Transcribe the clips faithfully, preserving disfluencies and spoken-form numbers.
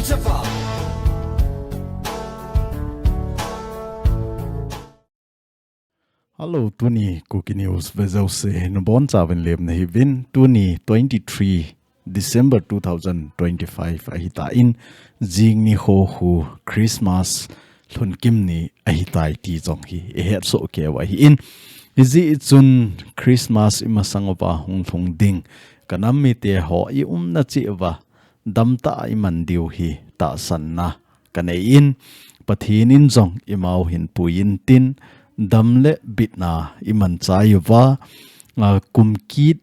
Hello, tuni Kuki News vejouse nabonchauvin lemna hiuvin, tuni twenty-three December two thousand twenty-five ahitan, jing nikho khu Christmas lhunkim ni ahitai ti jong hi ihetsoh keiyu ahin. Hijeh chun Christmas imasang uva hung lhung ding kanam mite ho iumna cheh uva damtah a iman diu hi tahsanna kanei in, Pathen in jong imau hin puiyin tin, dam le bitna iman chai uva, a, kum kit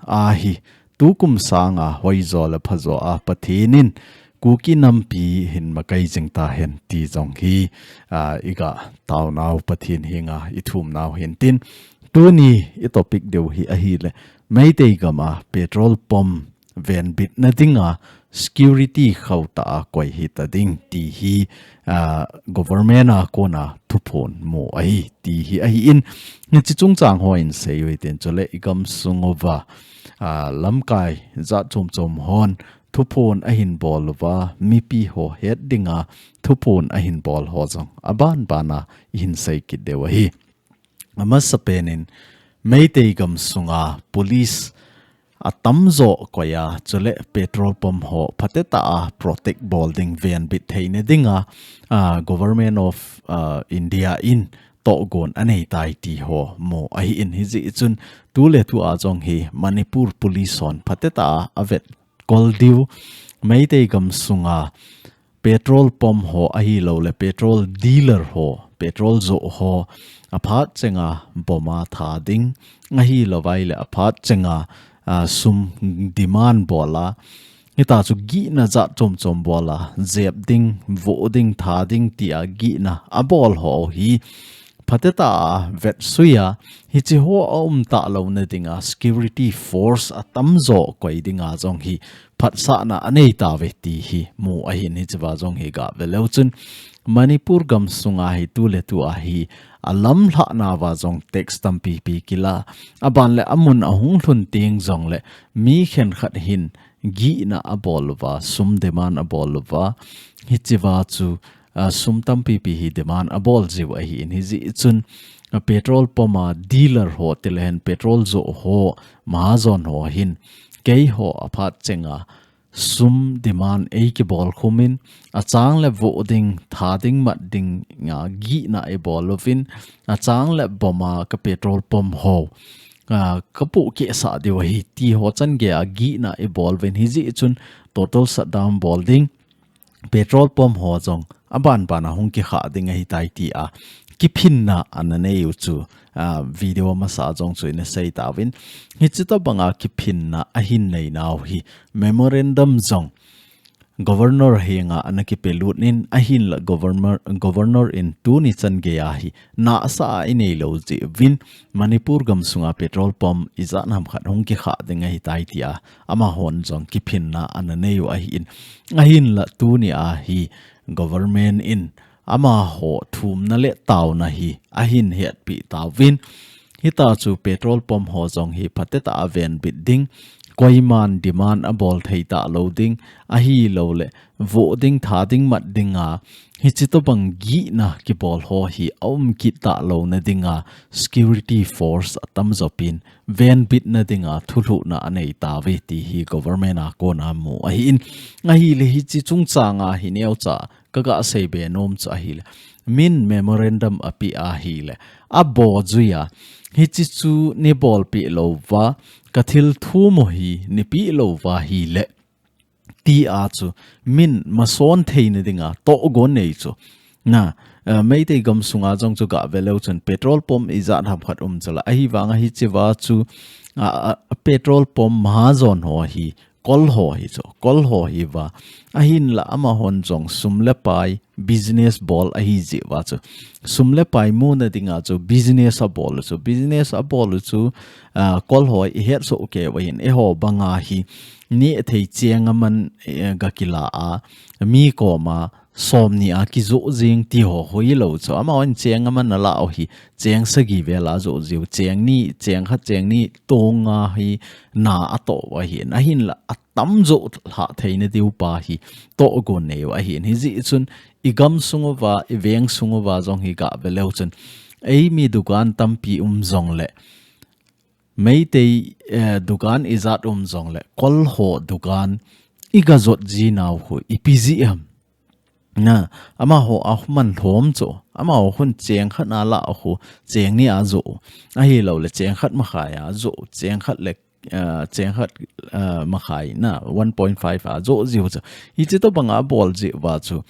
ahi, tukum sanga hoijo le phajo a Pathen in Kuki nampi hin makai jing tahen ti jong hi, a, iga taonau Pathen henga ithumnau hintin, tuni itopic diu hi ahile, Meitei gam a petrol pump venbitna dinga security khauhtah a koi hita ding ti hi, a, government a kona thuphon mu ahi ti hi ahin, hiche chungchang ho iseiyu hitin, chule igamsung uva, a, lamkai jat chom chom hon thuphon ahin bol uva, mipi ho het dinga thuphon ahin bol ho jong aban bana ihin sei kit diu ahi. Amasapen in Meitei gamsunga police atamjo koiya, chule petrol pump ho phatetah a protect bol ding, venbit theina dinga, a, Government of, a, India in tohgon anei tai ti ho mu ahin, hijeh chun tuletua jong hi Manipur police hon phatetah a avetkol diu, Meitei gamsunga petrol pump ho ahilouleh petrol dealer ho, petrol joh ho, aphat chenga bomb a tha ding, ahilouvai leh aphat chenga, a, sum demand bol a, hitachu gihna jat chom chom bol a, jep ding, voh ding, tha ding tia gihna abol ho hi phatetah a vetsuiya, hiche ho aum talouna dinga security force atamjo koi dinga jong hi phatsahna anei tauve ti hi mu ahin, hichea jong hi gave leu chun Manipur gamsunga hi tuletua hi alamlhah nauva jong tax tampipi kila, aban leh amun ahung lhun teng jongleh mi khenkhat hin gihna abol uva, sum demand abol uva, hichea chu, a, sum tampipi hi demand abol jiu ahin, hijeh chun, a, petrol pump a dealer ho tilehen petrol joh ho, mahajon ho hin keiho aphat chenga sum demand eikibol khumin, achang leh voh ding, tha ding, mat dinga gihna eibol uvin, achang leh bomb a ka petrol pump ho, a, kapohkeh sah diu ahi ti ho changeiya gihna eibol uvin, hijeh chun total shutdown bol ding, petrol pump ho jong aban bana hung kikhah ding ahitai tia kiphinna ana neiyu chu, a, video masa jong chu ina sei tauvin. Hichea banga kiphinna ahin neinau hi memorandum jong Governor henga ana kipelut in, ahinla Governor, Governor in tuni changeiya hi nahsah a inei lou jeh uvin, Manipur gamsunga petrol pump ijat ham khat hung kikhah ding ahitai tia amahon jong kiphinna ana neiyu ahin, ahinla tunia hi government in amaho thumna le taona hi ahin hetpi tauvin, hitachu petrol pump ho jong hi phatetah a venbit ding, koiman demand abol thei talou ding, ahilouleh voh ding, tha ding, mat dinga hiche tobang gihna kibol ho hi aum kit talouna dinga security force atamjo pen venbitna dinga thulhuhna anei tauve ti hi government a kona mu ahin, ahileh hiche chungchanga hi neocha kaga seibe nom chu ahileh, min memorandum apeh ahileh, abojuiya, hiche chu neibolpeh louva, kathil thumu hi neipeh louva ahileh, tia chu min mason theina dinga tohgon nei chu. Na, eh, Meitei gamsunga jong chu gave leu chun petrol pump ijat ham khat um chula. Ahivanga hichea chu, a, a, petrol pump mahajon ho hi kol ho hi chu, kol ho hiuva. Ahinla amahon jong sum le pai business bol ahi jeh uva chu, sum le pai muna dinga chu business abol chu, business abol chu, a, kol ho ihetsoh keiyu ahin, eiho banga hi nehthei cheng aman, eh, gakila a, mi koma som ni a kijoh jing ti ho hilou chu. Amahon cheng aman ala u hi, cheng sagi vel a joh jiu, cheng ni, cheng khat, cheng ni, tong a hi na atoh u ahin, ahinla atam joh lhah theina diu pa hi tohgon nei u ahin. Hijeh chun i gamsung uva, i vengsung uva jong hi gah ve leu chun, eimi dukan tampi um jongle, Meitei, eh, dukan ijat um jongle, Kol ho dukan i gajot jinau khu ipi jeh ham. Na, amaho a khu man lhom chu, amaho khun cheng khat na la a khu, cheng ni a joh, ahilouleh cheng khat makhai a joh, cheng khat le, eh, cheng khat, eh, makhai na, one point five a joh jiu chu. Hichi tobang a bol jiu va chu,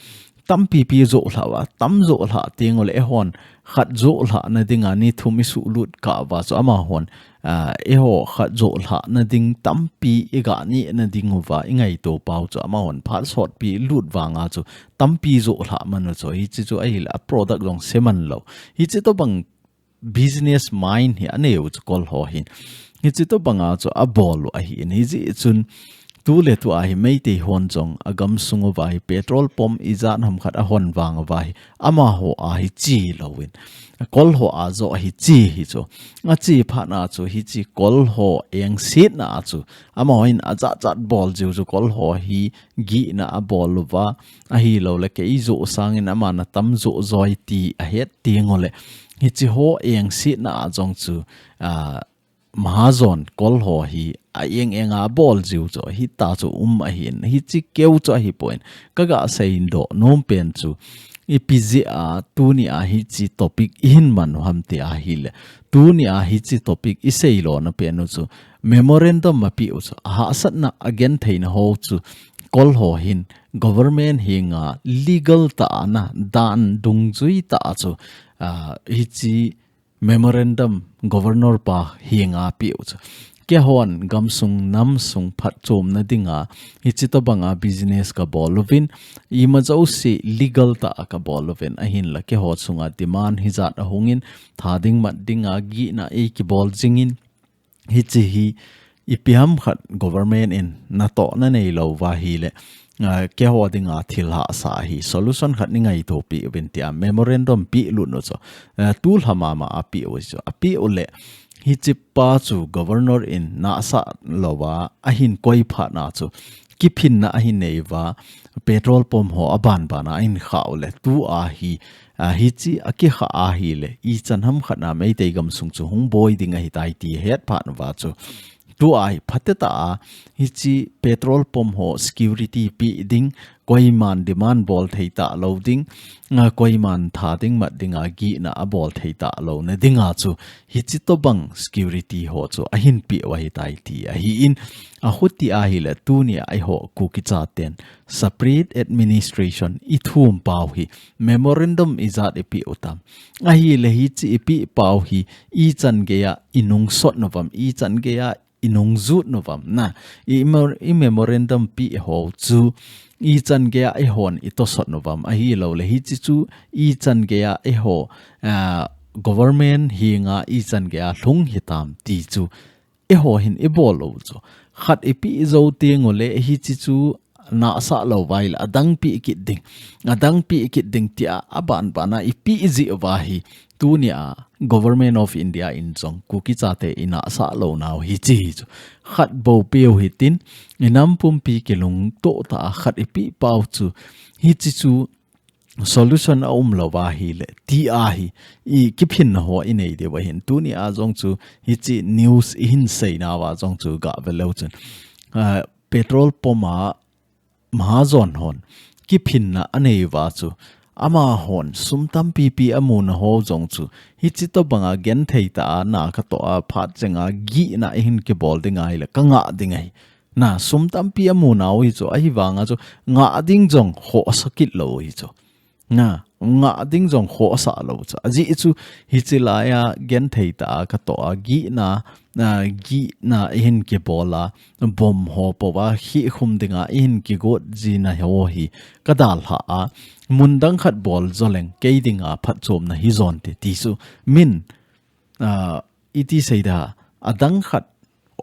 tampi pi joh lhah uva, tam joh lhah teng uleh eihon khat joh lhah na dinga ni thum i suh lut kah uva chu amahon, ah, eiho khat joh lhah na ding tampi i gah neh na ding uva i ngaito pau chu amahon phat sotpi lut vanga chu tampi joh lhah man u chu. Hichi chu ahileh a product jong se man lou. Hichi tobang business mind hi anei u chu Kol ho hin. Hichi tobanga chu abol u ahin. Hijeh chun tu le tu a hi Meitei hon jong a gamsung uva hi petrol pump ijat ham khat ahon vang uva hi amaho a hi chi louvin, Kol ho a joh hi chi hi chu. Achi phat na chu hichi Kol ho engsetna a chu amahon ajat jat bol jiu chu Kol ho hi gihna abol uva, ahilouleh kei joh sangin aman atam joh joi ti ahet teng uleh, hichi ho engsetna a jong chu, ah, Mahajon Kol ho hi a eng eng a bol jiu chu hita chu um ahin, hichi keu chu ahipon. Ka gah seidoh nom pen chu ipi jeh a tuni a hichi topic i hin man u ham ti ahileh, tuni a hichi topic i seilona pen u chu memorandum a pe u chu, a hahsatna a genthei na ho chu Kol ho hin government henga legal tah a na dan dungjui tah a chu, ah, hichi memorandum governor pa henga pe u chu. Keihon gamsung namsung phatchomna dinga hichi tobanga business ka bol uvin, ima jouse legal tah a ka bol uvin, ahinla keiho chunga demand hijat ahungin, tha ding mat dinga gihna ei kibol jingin, hichi hi ipi ham khat government in natohna neilou va hileh, ah, keiho dinga thil hahsa hi solution khat nei ngaito peh uvin tia memorandum pe lut u chu. Ah, tulha mama a pe u chu. A pe uleh, hichi pa chu governor in nahsah louva ahin koi phat na chu kiphinna ahin nei uva, petrol pump ho a banban a ahin khah uleh, tu a hi, ah, hichi a kikhah ahileh, ichan ham khat na Meitei gamsung chu hung boi ding ahitai ti het phat uva chu. Tu a hi phatecha a hichi petrol pump ho security pe ding, koiman demand bol thei talou ding, ah, koiman tha ding mat dinga gihna abol thei talou na dinga chu hichi tobang security ho chu ahin pe u ahitai ti ahin, ahuti ahileh tuni a eiho Kuki chaten separate administration i thum pau hi memorandum ijat i pe u tam. Ahileh hichi i pe pau hi ichan geiya i nungsot uvam, ichan geiya i nungjut uvam na. I memo-, i memorandum pe ho chu ichan geiya eihon i tosot uvam, ahilouleh hichi chu ichan geiya eiho, ah, government henga ichan geiya lhung hitam ti chu eiho hin i bol u chu. Khat i pe jou teng uleh hichi chu nahsah lou va ileh adang pe kit ding, adang pe kit ding tia a banban a i pe jeh uva hi tuni a Government of India in jong Kuki chate i nahsah lou nau hichi chu. Khat bou pe u hitin, i nam pumpi kilungto tah a khat i pe pau chu, hichi chu solution a um lou va hileh ti a hi i kiphinna ho i nei diu ahin. Tuni a jong chu hichi news i hin seina uva jong chu gah ve leu chun, ah, petrol pump a Mahajon hon kiphinna anei uva chu, amahon sum tampi pi amu na ho jong chu, hichi tobanga genthei tah a na ka toh a phat chenga gihna i hin kibol ding ahileh ka ngah ding ahi. Na, sum tampi amu nau hi chu, ahivanga chu ngah ding jong khohsa kit lou hi chu. Na, ngah ding jong khohsa lou chu. Ajeh chu hichi laiya genthei tah a ka toh a gihna, na, gihna i hin kibol a, bomb ho pouva khihkhum dinga i hin kigot jina ho hi ka dalha a, mun dang khat bol joleng kei dinga phatchomna hijonte ti chu min, ah, iti seida, adang khat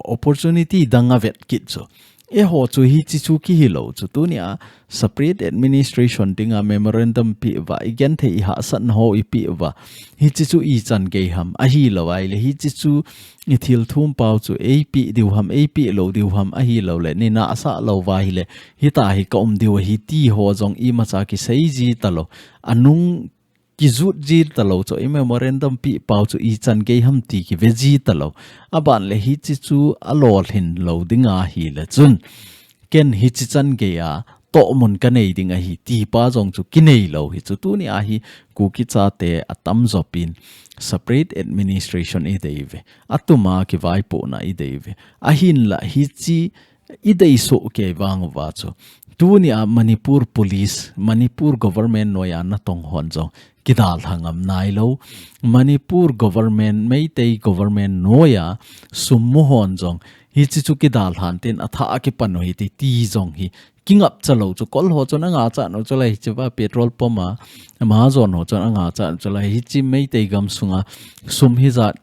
opportunity dang avet kit chu. Eiho chu hiche chu kihilou chu. Tunia separate administration dinga memorandum peh uva, igenthei ihahsatna ho ipeh uva. Hiche chu ichan gei ham ahilou ahile. Hiche chu ithil thum pau chu eipeh diu ham, eipeh lou diu ham ahilouleh. Nei nahsah lou uva ahile. Hita hi kaum diu ahi ti ho jong imacha kisei ji talou. Anung kijut ji talou chu, i memorandum peh pau chu ichan gei ham ti kive ji talou. Aban le hiche chu alolhin lou ding ahile chun. Ken hiche chan gei a tohmun kanei ding ahi ti pa jong chu kinei lou hi chu. Tunia hi Kuki chate atamjo pen separate administration idei uve. Atuma kivaipohna idei uve. Ahinla hiche idei soh kei vang uva chu. Tunia Manipur Police, Manipur Government noiya natong hon jong kidalha ngam nailou. Manipur Government, Meitei Government noiya sum mu hon jong hiche chu kidalhan tin athah a kipan u hite ti jong hi kingapcha lou chu. Kol ho chun angachat u chu lai hiche va petrol pump a, Mahajon ho chun angachat u chu lai hiche Meitei gam sunga sum hijat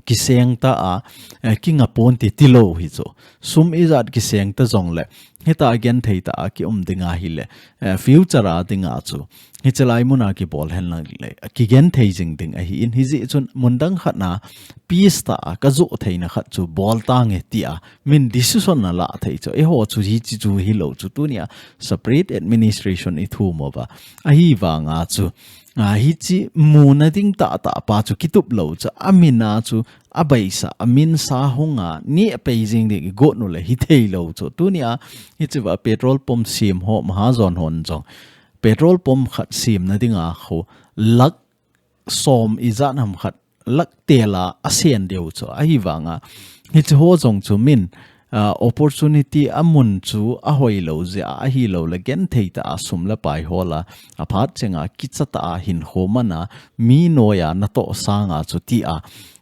kiseng ta a, eh, kinga ponte tilou hi chu. Sum ijat kiseng ta jongle, hita genthei ta a kium ding ahile, eh, future a dinga chu. Hiche lai muna kibol henlang le, kigenthei jing ding ahin hijeh chun mun dang khat na, peace ta a, kajoh theina khat chu bol tange tia, min decision alah thei chu. Eiho chu hiche chu hilou chu tunia separate administration ithum uva. Ahivanga chu, a, hiche muna ding tahtah pa chu kitup lou chu. Amin a chu abaisa, amin sa hunga, neh pei jing ding igot u le hithei lou chu. Tunia, hiche va petrol pump sem ho, Mahajon hon jong. Petrol pump khat semna dinga khu, lakh som ijat ham khat, lakh tel a asen diu chu. Ahivanga, hiche ho jong chu min, a, opportunity amun chu ahoilou jeh a, ahilou le genthei ta a sum le pai hol a, aphat chenga kicha ta a hinkho man a, mi noiya natoh sanga chu tia,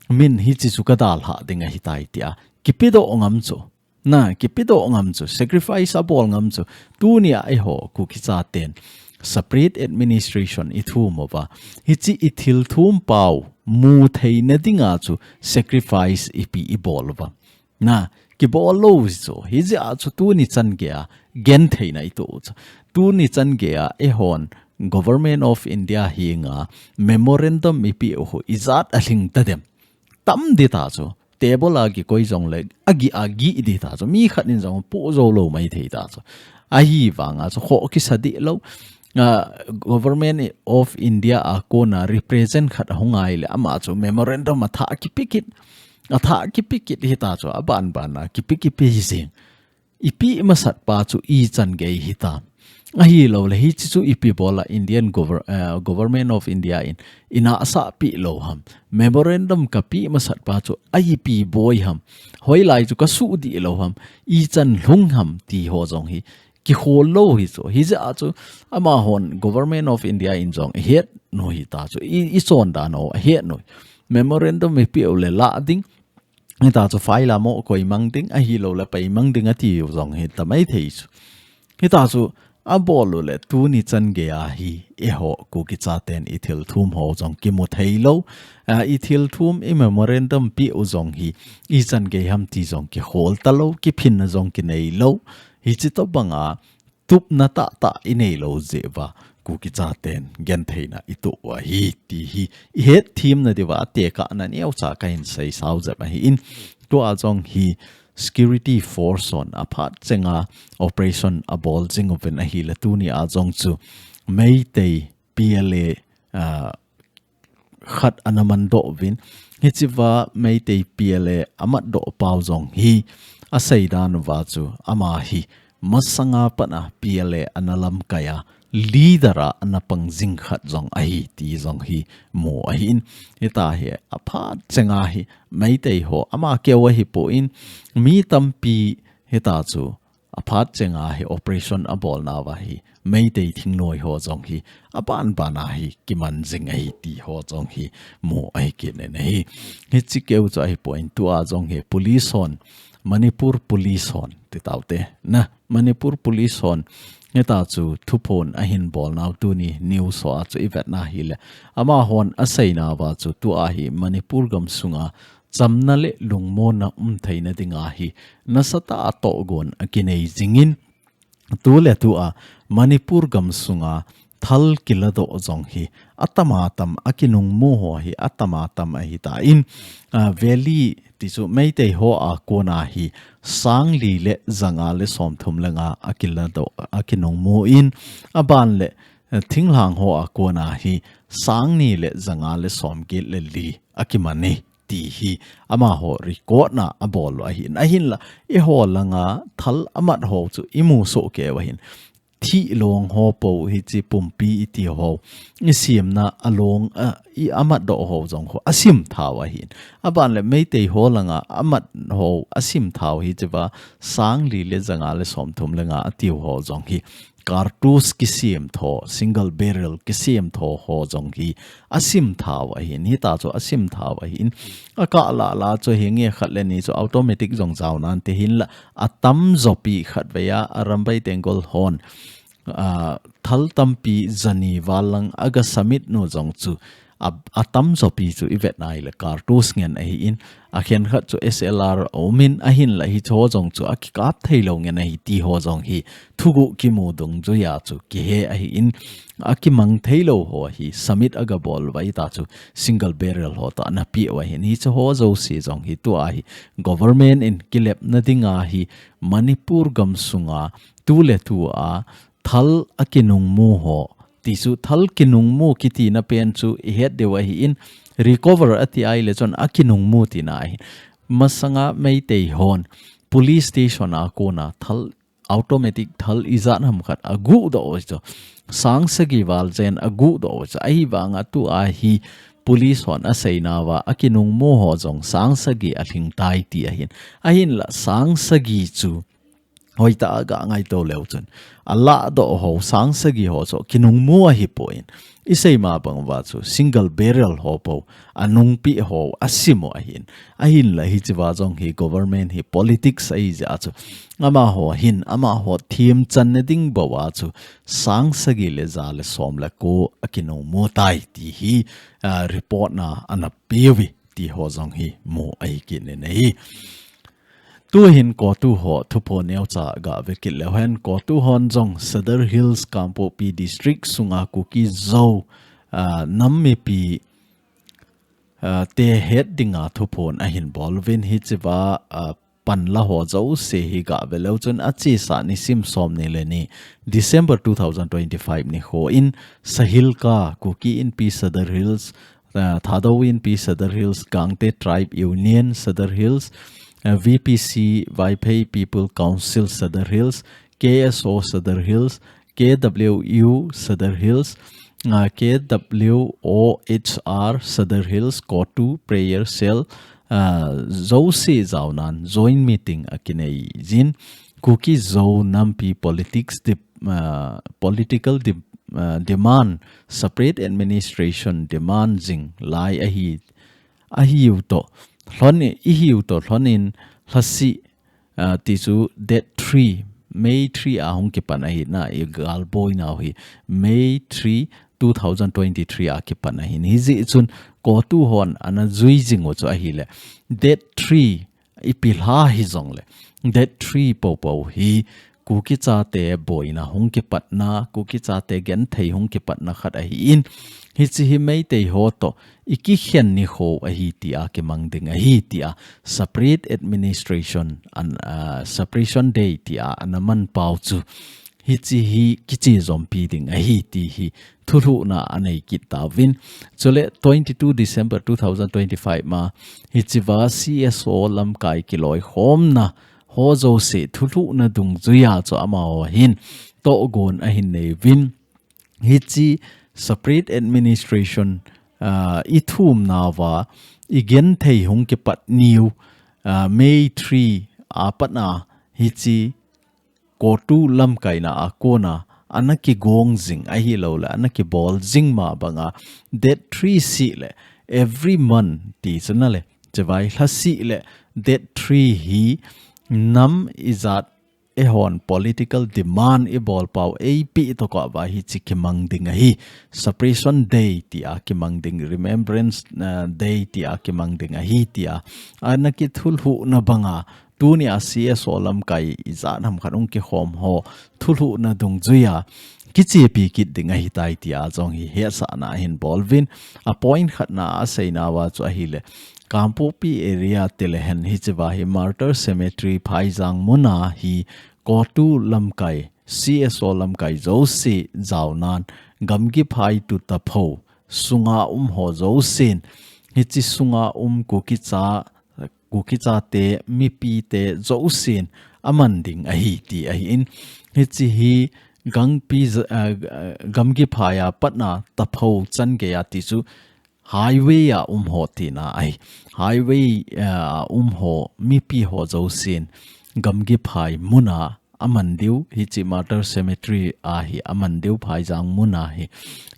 min hiche chu kadalha ding ahitai tia, kipedoh ngam chu. Na, kipedoh ngam chu, sacrifice abol ngam chu, tunia eiho Kuki chaten separate administration ithum uva. Hiche ithil thum pau, mu theina dinga chu sacrifice ipi ibol uva. Na, kibol lou chu, hijeh a chu tuni chan gei a, gentheina itoh chu. Tuni chan gei a, eihon, Government of India henga, memorandum ipeh u hi, ijat alhing ta dem. Tam ding ta chu, table a kikoi jongle, agih, agih ding ta chu, mi khat in jong poh jou lou maithei ta chu. Ahivanga chu, khoh kisa ding lou, ah, Government of India a kona represent khat ahung ahile, ama chu memorandum athah kipe kit, athah kipe kit hita chu, aban ban a kipe kipe hi jing. Ipeh masat pa chu ichan gei hita. Ahilou le hiche chu ipi bol a Indian gover-, eh, Government of India in, inahsah peh lou ham. Memorandum kapeh masat pa chu a ipi boi ham. Hoilai chu kasuh ding lou ham. Ichan lhung ham ti ho jong hi. Kihol lou hi chu. Hijeh a chu amahon Government of India in jong ihet u hita chu. I, ichon dan u ahet u. Memorandum ipeh u le lah ding. Hita chu file a mo koi mang ding, ahilou le pai mang ding ati u jong hita maithei chu. Hita chu abol u le tuni chan gei a hi eiho Kuki chaten ithil thum ho jong kimu thei lou. A, ithil thum i memorandum peh u jong hi ichan gei ham ti jong kihol talou, kiphinna jong kinei lou. Hiche tobang a tupna tahtah inei lou jeh uva, Kuki chaten gentheina itoh u ahi ti hi, ihet themna diuva tekahna neocha kahin seisao jep ahin, tua jong hi security force hon aphat chenga operation abol jing uvin ahile tuni a jong chu Meitei P L A, ah, khat ana mandoh uvin. Hichea Meitei P L A amatdoh pau jong hi asei dan uva chu ama hi masanga pat a P L A ana lamkai a, leader a ana pang jing khat jong ahi ti jong hi mu ahin. Hitia hi aphat chenga hi Meitei ho ama keu ahipon mi tampi hitia chu aphat chenga hi operation abolnauva hi Meitei thingnoi ho jong hi aban ban a hi kiman jing ahi ti ho jong hi mu ahi kit in ahi. Hiche keu chu ahipon tua jong hi police hon, Manipur police hon ti taute na, Manipur police hon hitia chu thuphon ahin bolnau tuni news ho a chu ivetna hile amahon aseinauva chu tua hi Manipur gamsunga chamna le lungmonna um theina dinga hi nasatah a tohgon akinei jingin, tuletua Manipur gamsunga thal kiladoh jong hi atama tam, akinungmu ho hi atama tam ahitan, a, Valley tichu Meitei ho a kona hi sangli le janga le somthum le nga akiladoh, akinungmu in, aban le, eh, thinglhang ho a kona hi sangni le janga le somget le li akimani ti hi amaho record na abol u ahin. Ahinla, eiho langa thal amat ho chu imu soh kei u ahin. Thilong ho po hiche pumpi iti ho, isimna along, a, i amat doh ho jong ho asim thau ahin. Aban le Meitei ho langa amat ho asim thau hichea sangli le janga le somthum le nga atiu ho jong hi cartridge kisem tho, single barrel kisem tho ho jong hi asim thau ahin, hitachu asim thau ahin. Akah lah lah chu hinge khat le ni chu automatic jong jao nante hinla, atamjo pi khatvei a, Arambai Tenggol hon, a, thal tampi jani val lang aga submit nu jong chu a, atamjo pi chu ivet nai le cartridge ngen ahin, akhenkhat chu S L R aumin ahinla hicheho jong chu akikap theilou ngen ahi ti ho jong hi thuguh kimu dungjuia chu kihe ahin, akimang theilou ho hi submit aga bol uva hitachu single barrel ho toh ana peh u ahin, hicheho jouse jong hi tua hi government in kilepna dinga hi Manipur gamsunga tuletua thal akinungmu ho, tichu thal kinungmu kitina pen chu ihet diu ahin, recover ati ahile chun akinungmu tina ahi. Masanga Meitei hon police station a kona thal, automatic thal ijat ham khat aguhdoh u chu, sang sagi val jen aguhdoh u chu, ahivanga tua hi police hon aseinauva akinungmu ho jong sang sagi alhing tai ti ahin. Ahinla sang sagi chu hoitah a ga ngaito leu chun, alahdoh ho sang sagi ho chu kinungmu ahipoi. Isei ma bang uva chu single barrel ho po anungpeh ho asim u ahin. Ahinla hichea jong hi government hi politics ahi jeh a chu, amaho hin amaho themchanna ding bou a chu sang sagi le ja le som le ko akinungmu tai ti hi, a, report na ana peuve ti ho jong hi mu ahi kit in ahi. Tuhin COTU ho thuphon neocha ga ve kit leu hen, COTU hon jong Sadar Hills Kangpokpi District sunga Kuki Zo, a, nam mipi, a, te het dinga thuphon ahin bol uvin, hichea, a, panla ho jouse hi ga ve leu chun achesa nisim somni le ni December two thousand twenty-five nikho in Sahilka Kuki Inpi Sadar Hills, a, Thadou Inpi Sadar Hills, Gangte Tribe Union Sadar Hills, a, V P C Vaiphei People Council Sadar Hills, K S O Sadar Hills, K W U Sadar Hills, a, K W O H R Sadar Hills, COTU Prayer Cell, a, jouse jaonan joint meeting akinei jin, Kuki Zo nampi politics de-, a, political de-, a, demand, separate administration demand jing lai ahi, ahiu toh. Lhon i, ihiu toh, lhon in lhasi, a, tichu date three, May three a hung kipan ahi na, i galboi nau hi May three, two thousand twenty-three a kipan ahin. Hijeh chun COTU hon ana jui jing u chu ahile, date three ipi lha hijongle, date three popo hi Kuki chate boina hung kipatna, Kuki chate genthei hung kipatna khat ahin, hiche hi Meitei ho toh ikikhen nikho ahi tia kimang ding ahi tia separate administration an, a, separation day tia ana manpau chu hiche hi kichejompi ding ahi ti hi thulhuhna anei kit tauvin. Chule twenty-two December two thousand twenty-five ma hichea C S O lamkai kiloikhomna ho jouse thulhuhna dungjuia chu amaho hin tohgon ahin neiyuvin. Hiche separate administration, a, ithumnauva igenthei hung kipat niu, a, May three a pat a hiche COTU lamkaina a kona ana kigong jing ahilouleh ana kibol jing ma banga date three seh le every month ti chu nale, chevai lhaseh le date three hi nam ijat eihon political demand ibol pau eipe tokah va hichi kimang ding ahi. Separation Day tia kimang ding, Remembrance, uh, Day tia kimang ding ahi tia. Ana kithulhuh na banga, tunia C S O lamkai ijat ham khat ung kikhom ho thulhuh na dungjuia kichepi kit ding ahitai tia jong hi hetsahna ahin bol uvin. A point khatna aseinauva chu ahile, Kangpokpi area tilehen hichiva hi Martyr Cemetery phaijang muna hi CoTU lamkai, C S O lamkai jouse jaonan, Gamgiphai to Tapho sunga um ho jousen, hichi sunga um Kuki cha, Kuki chate, mipite jousen aman ding ahi ti ahin. Hichi hi Gangpi, ah, Gamgiphai a patna Tapho chan geiya ti chu highway a um ho tina ahi. Highway, ah, um ho, mipi ho jousen Gamgiphai muna aman diu, hichi Martyr Cemetery a hi aman diu phaijang muna hi.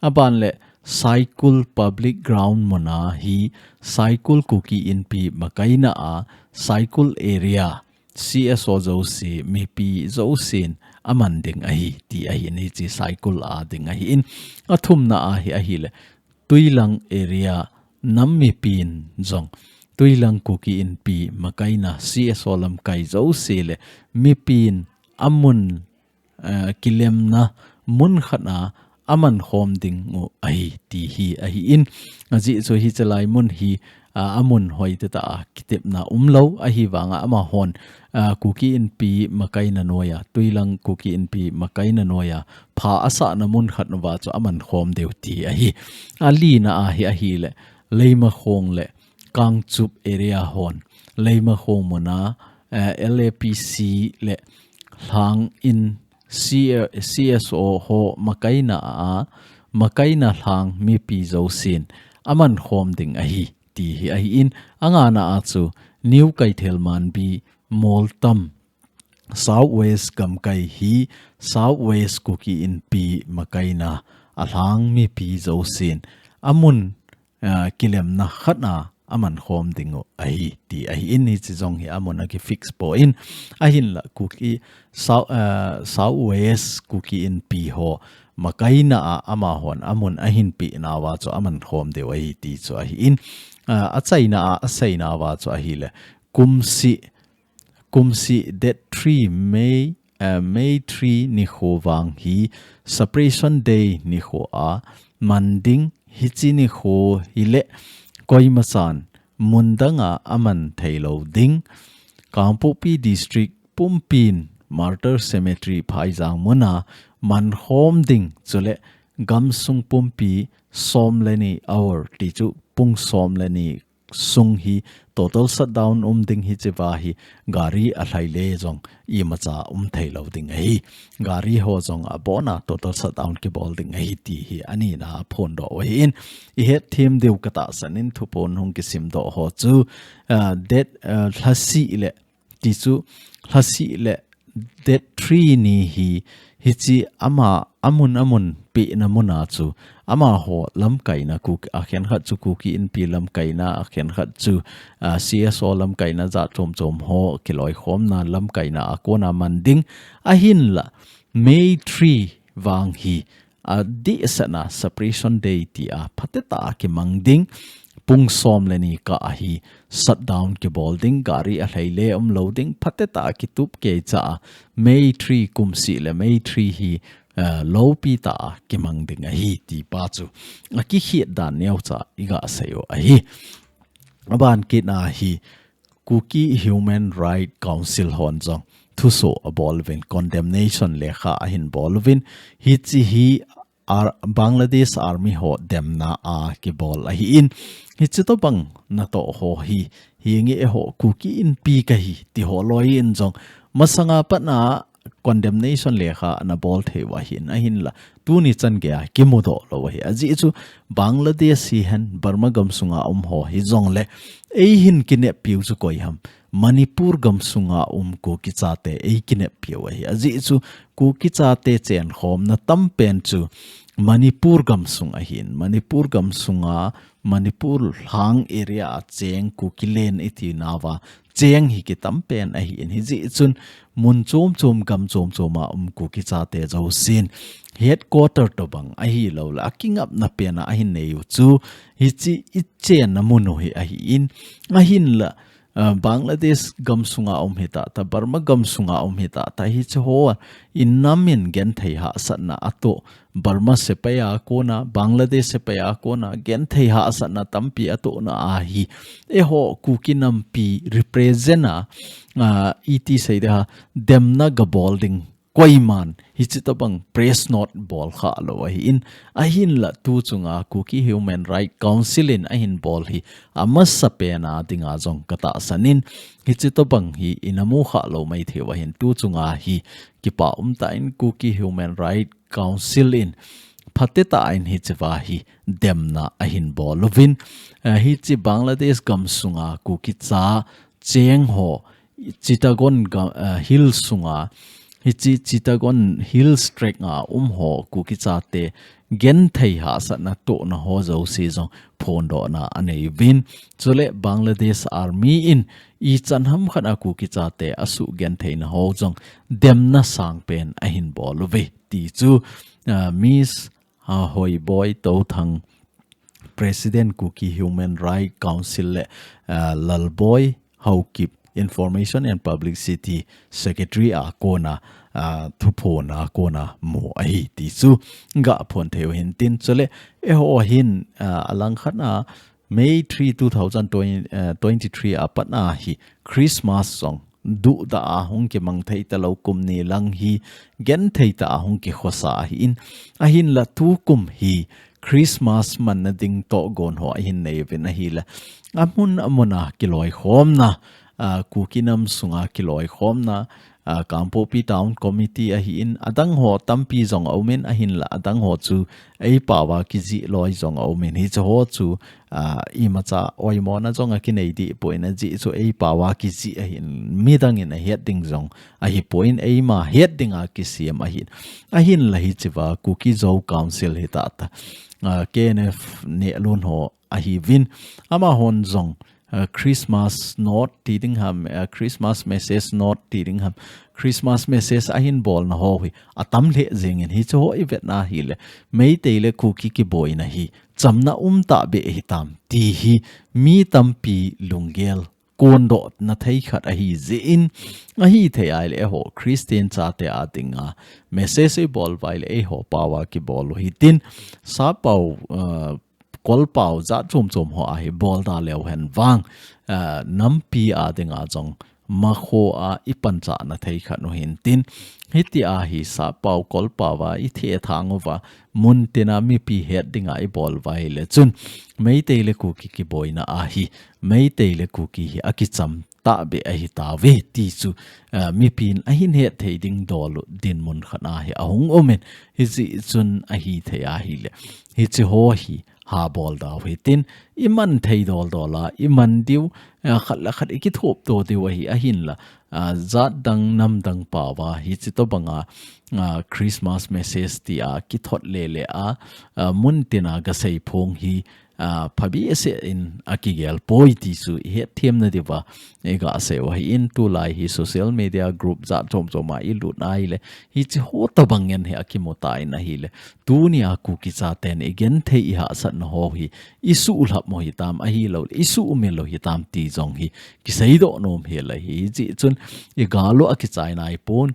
Aban le Saikul Public Ground muna hi Saikul Kuki Inpi makaina a Saikul area C S O jouse, mipi jousen aman ding ahi ti ahin, hichi Saikul a ding ahin. Athumna a hi ahile Tuilang area nam mipin jong, Tuilang Kuki Inpi makaina C S O lamkai jouse le mipin amun, eh, kilemna mun khat a aman khom ding u ahi ti hi ahin. Ajeh chu hichelai mun hi, ah, amun hoitah a kitepna umlou ahivanga amahon, ah, Kuki Inpi makaina noiya, Tuilang Kuki Inpi makaina noiya pha asahna mun khat uva chu aman khom diu ti ahi. Alina a hi ahile Leimakhong le Kangchup area hon Leimakhong muna, eh, L A P C le Lhang in C-, C S O ho makaina a, makaina lhang mipi jousen aman khom ding ahi ti hi ahin. Angana a chu New Keithelmanbi, Moltam, South West gamkai hi South West Kuki Inpi makaina a lhang mipi jousen amun, ah, kilemna khat a aman khom ding u ahi ti ahin, hichi jong hi amun akifix poi. Ahinla Kuki South, ah, South West Kuki Inpi ho makaina a amahon amun ahin penauva chu aman khom diu ahi ti chu ahin. Ah, achaina a aseinauva chu ahile, kumseh, kumseh date three May, eh, May three nikho vang hi Separation Day nikho aman ding, hichi nikho hile koimachan mun danga aman theilou ding. Kangpokpi District pumpin Martyr Cemetery phaijang muna man khom ding, chule gamsung pumpi som le ni hour ti chu pung som le ni sung hi total shutdown um ding, hichiva hi gari alhai le jong imacha um theilou ding ahi. Gari ho jong abona total shutdown kibol ding ahi ti hi anina aphondoh u ahin. Ihet them diu katahsan in thuphon hung kisimdoh ho chu, ah, date, ah, lhasih le ti chu lhasih le date three ni hi, hichi ama amun amun pehna muna chu amaho lamkaina Kuki, akhenkhat chu Kuki Inpi lamkaina, akhenkhat chu, ah, C S O lamkaina, jat chom chom ho kiloikhomna lamkaina a kona man ding. Ahinla May three vang hi adehsetna Separation Day tia phatecha a kimang ding, pung som le ni kah a hi shutdown kibol ding, gari alhai le umlou ding, phatecha a kitup keicha a May three kumseh le May three hi, eh, loupitah a kimang ding ahi ti pa chu akikhit dan neocha iga sei u ahi. Aban kit a hi Kuki Human Rights Council hon jong thuso abol uvin, condemnation lekha ahin bol uvin, hichi hi Ar-, Bangladesh Army ho demna a kibol ahin, hichi tobang natoh ho hi, hinge eiho Kuki Inpi kahi ti ho loi in jong masanga patna condemnation lekha ana bol thei u ahin, ahinla tuni chan geiya kimudoh lou ahi. Ajeh chu Bangladesh hihen Burma gamsunga um ho hijongle eihin kineppiu chu koi ham? Manipur gamsunga um Kuki chate eikineppiu ahi. Ajeh chu Kuki chate chenkhomna tampen chu Manipur gamsung ahin. Manipur gamsunga Manipur lhang area a cheng Kuki len iti nauva cheng hi kitam pen ahi in, hijeh chun mun chom chom gam chom chom a um Kuki chate jousen headquarter tobang ahilou le akingapna pen a ahin nei u chu hiche ichenna mun u hi ahi in, ahinla, ah, Bangladesh gam sunga um hita ta, Burma gam sunga um hita ta, hiche ho in nam in genthei hahsatna atoh, Burma sepai a kona, Bangladesh sepai a kona, genthei hahsatna tampi atohna ahi. Eiho Kuki nampi represent a, ah, iti seiding ham, demna gabol ding koiman hiche tobang press note bol khalou ahi in, ahinla tu chunga Kuki Human Rights Council in ahin bol hi amasa pen a dinga jong katahsan in, hiche tobang hi ina mu khalou maithei u ahin, tu chunga hi kipa umtah in Kuki Human Rights Council in phatecha in hichea hi demna ahin bol uvin, eh, hiche Bangladesh gam sunga Kuki cha cheng ho Chittagong ga-, eh, Hills sunga, hiche Chittagong Hills Tract a um ho Kuki chate genthei hahsatna tohna ho jouse jong phondohna anei uvin. Chule Bangladesh Army in ichan ham khat a Kuki chate asuh gentheina ho jong demna sangpen ahin bol uve ti chu, ah, Miss, ah, Hoiboi Touthang, President Kuki Human Rights Council le, ah, Lalboi Haokip, Information and Publicity Secretary a kona, ah, thuphon a kona mu ahi ti chu gaphon thei u hintin, chule eiho hin, ah, alangkhat a May three, two thousand twenty, eh, twenty-three a pat a hi Christmas jong duhdah a hung kimang thei talou, kum ni lang hi genthei tah a hung kikhosa ahi in, ahinla tukum hi Christmas manna ding tohgon ho ahin nei uvin ahile, amun amun a kiloikhomna, ah, Kuki nam sunga kiloikhomna, ah, Kangpokpi Town Committee ahi in, adang ho tampi jong aum in, ahinla adang ho chu eipao a kijih loi jong aum in, hiche ho chu, ah, imacha oimona jong akinei deh poi, ajeh chu eipao a kijih ahin, midang in ahet ding jong ahipoi, eima het dinga kisem ahin. Ahinla hichea Kuki Zo Council hita ta, ah, K N F nehlun ho ahiuvin, amahon jong, ah, Christmas note ti ding ham, ah, Christmas message note ti ding ham, Christmas message ahin bolna ho hi atam lheh jeng in, hiche ho ivetna hile Meitei le Kuki kiboina hi chamna um tahbeh hitam ti hi mi tampi lunggel kondohna thei khat ahi jeh in, ahithei ahile eiho Christian chate a dinga message ibol uva ahile eiho pao a kibol u hitin, sappao, ah, kolpao jat chom chom ho a hi bol da leu hen vang, ah, nampi a dinga jong makhoa ipanchahna thei khat u hintin, hitia hi sappao kolpao a ithethang uva, mun tina mipi het dinga ibol uva ahile chun, Meitei le Kuki kiboina a hi Meitei le Kuki hi akicham tahbeh ahi tauve ti chu, ah, mipin ahin het thei ding dol u dinmun khat a hi ahung um in, hijeh chun ahithei ahile hiche ho hi ha bol da u hitin, iman thei dol dol a iman diu, ah, khat le khat ikithop to diu ahi, ahinla, ah, jat dang nam dang pao a hiche tobanga, ah, Christmas message tia kithot lele a, ah, mun tina gasei phong hi, ah, phabep seh in akigel poi ti chu ihet themna diuva iga sei u ahi in, tulai hi social media group jat chom chom a ilut ahile hiche ho tobang ngen hi akimu tan ahile, tunia Kuki chaten igenthei ihahsatna ho hi isuhlhap u hitam, ahilouleh isuhmil u hitam ti jong hi kiseidoh nom hel ahi, hijeh chun igal u akichai naipon,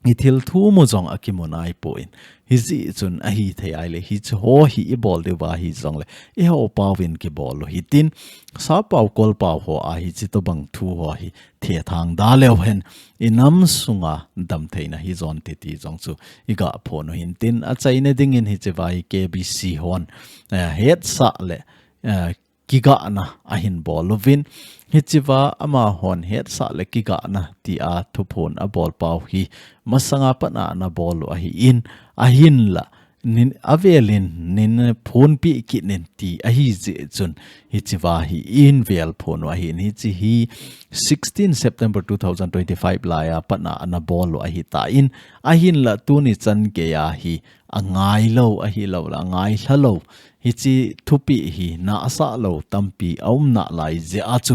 ithil thum u jong akimu naipon. Hijeh chun ahithei ahile hiche ho hi ibol diuva hijongle eiho pao in kibol u hitin, sappao kolpao ho a hiche tobang thu ho hi thethang da leu hen, inam sunga damtheina hijonte ti jong chu iga phon u hintin, achaina dingin hichea hi K B C hon, eh, hetsah le, eh, kigahna ahin bol uvin, hichea amahon hetsah le kigahna tia thuphon abol pau hi masanga pat a ana bol u ahi in, ahinla nin avelin nin phonpi kit nin ti ahi jeh chun hiche va hi in vel phon u ahin hiche hi sixteen September two thousand twenty-five laiya patna ana bol u ahi tan ahinla tuni chan geiya hi angai lou ahi lou la angai lha lou hiche thupi hi na asa lou tampi aum nalai jeh a chu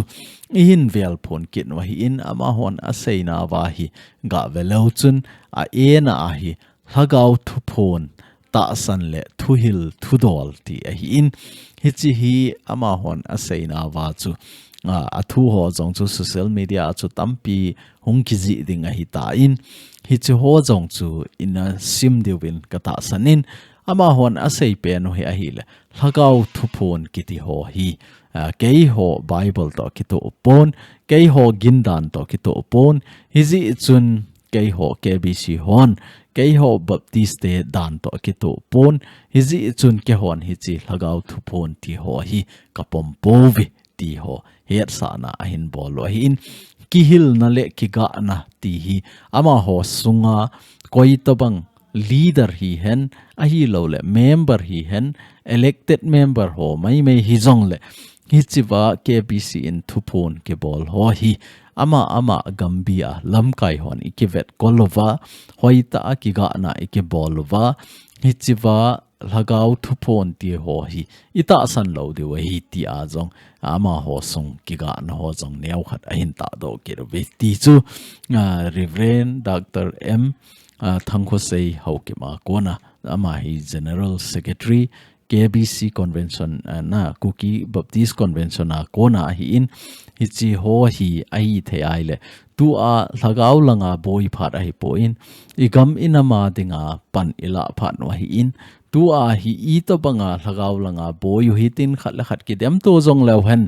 ihin vel phon kit u ahin amahon aseina va hi ga ve leu chun a ena ahi Lhagao thuphon tahsan le thuhil thudol ti ahin. Hiche hi amahon aseina va chu, a, athu ho jong chu social media a chu tampi hung kijih ding ahi tan. Hiche ho jong chu ina sim diuvin ka tahsan in. Amahon asei pen u hi ahile. Lhagao thuphon kiti ho hi. A, keiho Bible toh kitoh pon. Keiho gindan toh kitoh pon. Hijeh chun keiho K B C hon, keiho Baptist te dan toh kitoh pon, hijeh chun keihon hiche Lhagao thuphon ti ho hi kapom pouve ti ho hetsahna ahin bol u ahin, kihilna le kigahna ti hi amaho sunga koitobang leader hihen, ahilou le member hihen, elected member ho maimai hijong le, hiche va K B C in thuphon kibol ho hi, ama ama gambi a lamkai hon ikivet kol uva, hoitah a kigahna ikibol uva, hiche va Lhagao thuphon ti ho hi itahsan lou diu ahi tia jong amaho sung kigahna ho jong neokhat ahin tahdoh kit uve ti chu, a, Reverend Doctor M, a, Thangkhosei Haokip a kona ama hi General Secretary K B C Convention, a, na Kuki Baptist Convention a kona ahin hiche ho hi ahithei ahile tua Lhagao langa boi phat ahipon igam inam a dinga pan ilah phat u ahin tua hi itobanga Lhagao langa boi u hitin khat le khat kidemto jong leu hen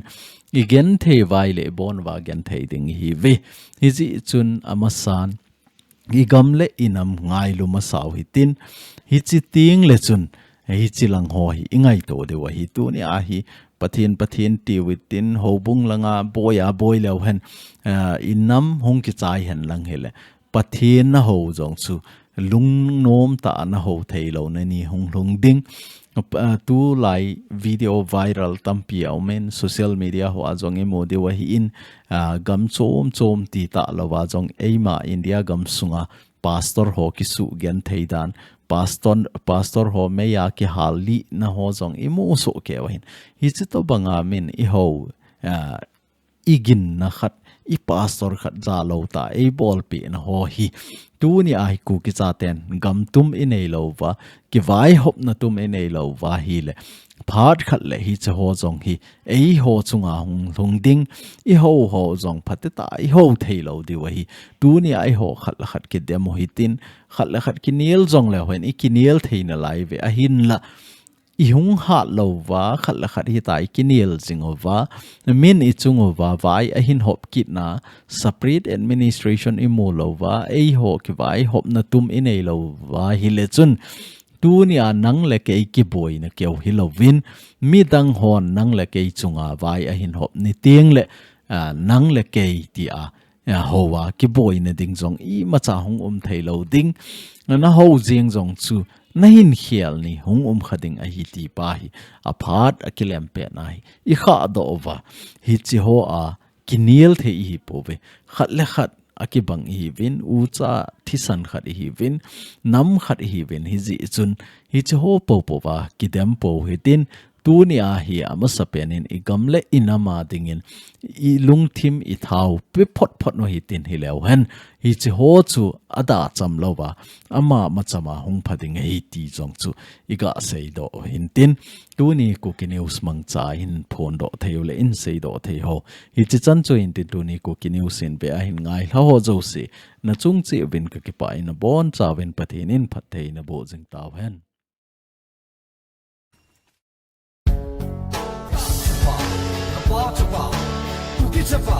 igenthei uva ahile ibon uva genthei ding ihiuve. Hijeh chun amasan igam le inam ngailu masa u hitin hiche teng le chun hiche lang ho hi ingaito diu ahi tuni ahi Pathen Pathen tiu hitin houbung langa boi a boi leu hen, a, inam hung kichai hen lang hile Pathen na ho jong chu lungnom tah a na ho thei lou na ni hung lhung ding. A, tulai video viral tampi a um in social media ho a jong imu diu ahin, a, gam chom chom ti talou a jong eima India gam sunga pastor ho kisugenthei dan, pastor, pastor ho meiya kihal lih na ho jong imu soh kei u ahin. Hiche tobanga min iho, a, iginna khat, i pastor khat jalou tah, eibolpeh na ho hi. Tuni ahi Kuki chaten gam tum inei lou uva, kivaihopna tum inei lou uva ahile. Phat khat le hiche ho jong hi, eiho chunga hung lhung ding, iho ho jong phatecha, iho thei lou diu ahi. Tuni a eiho khat le khat kidem u hitin, khat le khat kinel jong leu hen, ikinel thei nalai uve ahinla. Ihung hat lou uva, khat le khat hitia ikinel jing uva, min ichung uva, vai ahin hop kit na, separate administration imu lou uva, eiho kivaihopna tum inei lou uva, hile chun, tuni a nang le kei kiboina keu hilouvin, midang hon nang le kei chunga vai ahin hop ni teng le, a, nang le kei tia, a, houva kiboina ding jong imacha hung um thei lou ding. Na ho jeng jong chu na hin khel ni hung um kha ding ahi ti pa hi. A phat a kilem pen ahi. I khahdoh uva. Hiche ho a kinel thei ihi pouve. Khat le khat a kibang ihiuvin, ucha thisan khat ihiuvin, nam khat ihiuvin, hijeh chun, hiche ho popo uva kidem pou hitin, Tuni ahi amasapen in i gam le i nam a dingin i lungthim i thao pe phot phot u hitin hileu hen. Hiche ho chu a da cham louva, ama machama hung pha ding ahi ti jong chu i ga seidoh u hintin. Tuni Kuki News mangcha in phondoh thei u le in seidoh thei ho. Hiche chan chu hintin tuni Kuki News in ve ahin ngailha ho jouse. Na chung cheh uvin ka kipah in abonchauvin Pathen in phattheina boh jing tauhen. Chapa, Chapa, Kuki Chapa.